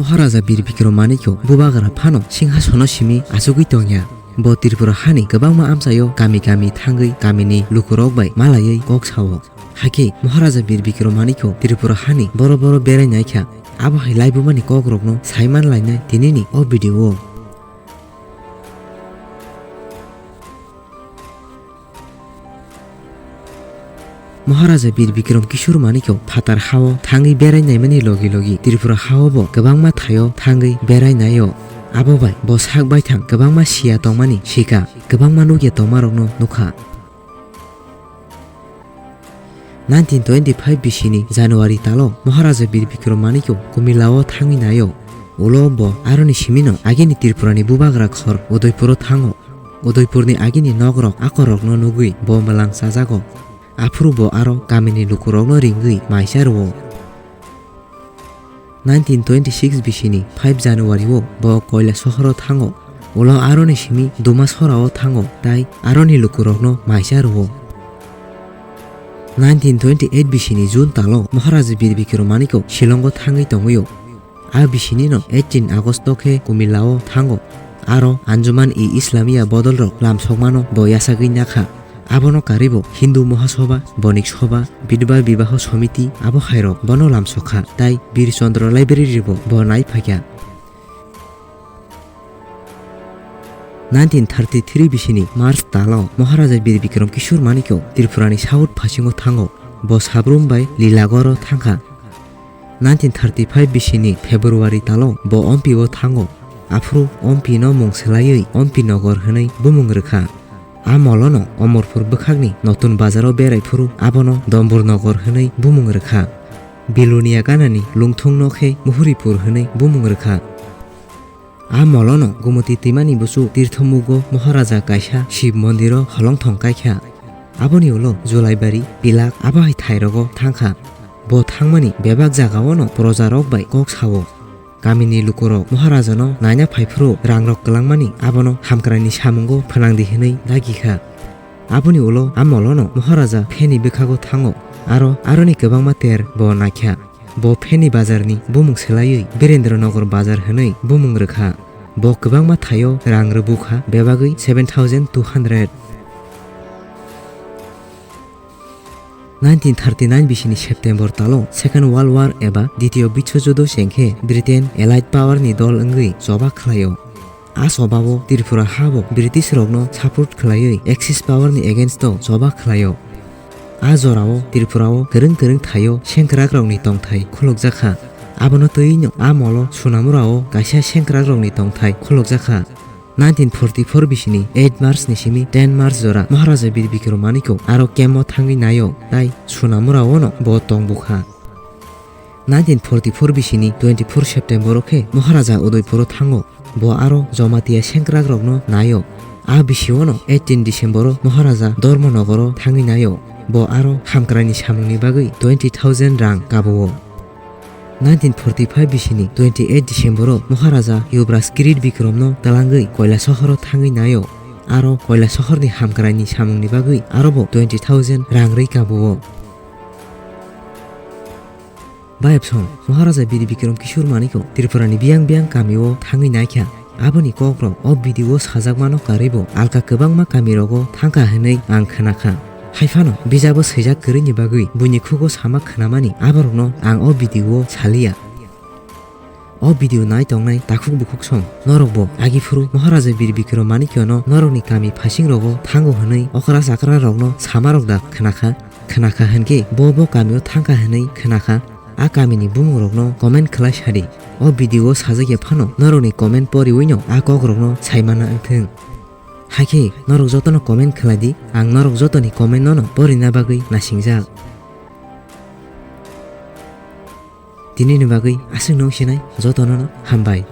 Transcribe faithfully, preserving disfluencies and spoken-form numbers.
Maharaja Bir Bikram Manikya bubagra phano singhasono simi achugwi tongya. Bo Tripura hani kwbangma amchaio kami kami thangwi kamini lukurok bai malaiwi kok sao. Hakhe Maharaja Bir Bikram Manikya Tripura hani boro boro berai naikha. Abo hai laibumani kokrokno saiman lainai tinini o video o. Maharaja Bir Bikram Kishore Manikya phatar hao thangwi berai naimani logi logi Tripura hao bo kwbangma thaio thangwi berai naio. Abo bai bo sak baithang kwbangma siya tongmani sika, kwbangma nukya tongmarokno nukha. Nineteen twenty-five bisini January talo Maharaja Bir Bikram Manikya Kumilao thangwi naio. Ulo bo aroni simino agini Tripurani bubagra khor Udaipuro thango. Udaipurni agini nokrok akorokno nugwi bo mwlang chajago. Aphuru bo aro kamini lukurokno ringwi maisa rwo. Nineteen twenty-six bisini five January o bo Koila sohoro thango. Ulo aroni simi Duma sorao thango, tai aroni lukurokno maisa rwo. Nineteen twenty-eight bisini June talo Maharaja Bir Bikram Manikya Shillongo thangwi tongwio. A bisinino eighteen August o khe Kumilao thango. Aro Anjuman-e-Islamia bodolrok lamsokmano bo yachagwi nakha. Abono karwibo Hindu Mahasabha, Bonik Sabha, Bidhba Bibaho Samiti abo hairok bono lamsokha, tai Bir Chandra Library bo bo nai phaikha. Nineteen thirty-three bisini March talo Maharaja Bir Bikram Kishore Manikya Tripurani South phasingo thango. Bo Sabrum bai Lilagoro thangkha. Nineteen thirty-five bisini February talo bo Ompi o thango. Aphuru Ompi no mung swlaiwi Ompi Nogor hwnwi bumung rwkha. A molono Omorpur bwkhakni Notun Bazaro berai phuru abono Dombur Nogor hwnwi bumung rwkha. Bilonia ganani lungthung no khe Muhuripur hwnwi bumung rwkha. A molono Gumoti twimani buchuk Tirthomugo Maharaja kaisa Shiv mondiro holongthong kaikha. Aboni ulo Julaibari, Pilak abo hai thairogo thangkha. Bo thangmani bebak jagaono projarok bai kok sao. Kamini lukurok Maharajano naina phaiphuru rangrok kwlangmani abono hamkraini samungo phnangdi hwnwi dagikha. Aboni ulo a molono Maharaja pheni bwkhago thango, aro aroni kwbangma ter bo naikha. Bo pheni bazarni bumung swlaiwi Birendra Nagar bazar hwnwi bumung rwkha. Bo kwbangma thaio rang rwbukha, bebagwi seven thousand two hundred. Nineteen thirty-nine bisini September talo Second World War eba Ditiyo Biswa Judo chengkhe Britain Allied Power ni dol wngwi choba khlaio. A chobao Tripura ha bo British rokno support khlaiwi Axis Power ni against o choba khlaio. A jorao Tripura o kwrwng kwrwng thaio sengkrakrokni tongthai khulukjakha. Abono twiwino a molo Sunamura o kaisa sengkrakrokni tongthai khulukjakha. Nineteen forty-four bisini eight March ni simi ten March jora Maharaja Bir Bikram Manikya aro camp o thangwi naio, tai Sunamura o no bo tongbukha. Nineteen forty-four bisini twenty-four September o khe Maharaja Udaipur o thango. Bo aro Jamatia sengkrakrokno naio. A bisingo no eighteen December o Maharaja Dharmanagar o thangwi naio. Bo aro hamkraini samungni bagwi twenty thousand rang kabo-o. Nineteen forty-five bisini twenty-eight December o Maharaja Yuvraj Kirit Bikramno twlangwi Koila sohoro thangwi naio. Aro Koila sohorni hamkraini samungni bagwi arobo twenty thousand rang rwi kabo-o. Bayapsong, Maharaja Bir Bikram Kishore Manikya Tripurani biyang biyang kamio thangwi naikha. Aboni kokrok o video o sajakmano karwibo alka kwbangma kamirogo thangkha hwnwi ang khnakha. Haiphano bijabo swijak kwrwini bagwi buini khugo sama khnamani aborokno ang o video o saliya. O video nai tongnai takhuk bukhuk song, norokbo agiphuru Maharaja Bir Bikram Manikyano norokni kami phasingrogo thango hwnwi okra chakrarokno samarok da khnakha? Khnakha hwnkhe bo bo kamio thangkha hwnwi khnakha? A kamini bumungrokno comment khlai sadi. O video o sajak ya phano norokni comment poriwino a kokrokno saimana wngthwng. Haikhe norok jotono comment khlai di, ang norok jotoni comment nono porina bagwi nasingjak. Tinini bagwi aswkno wngsinai jotono no hambai.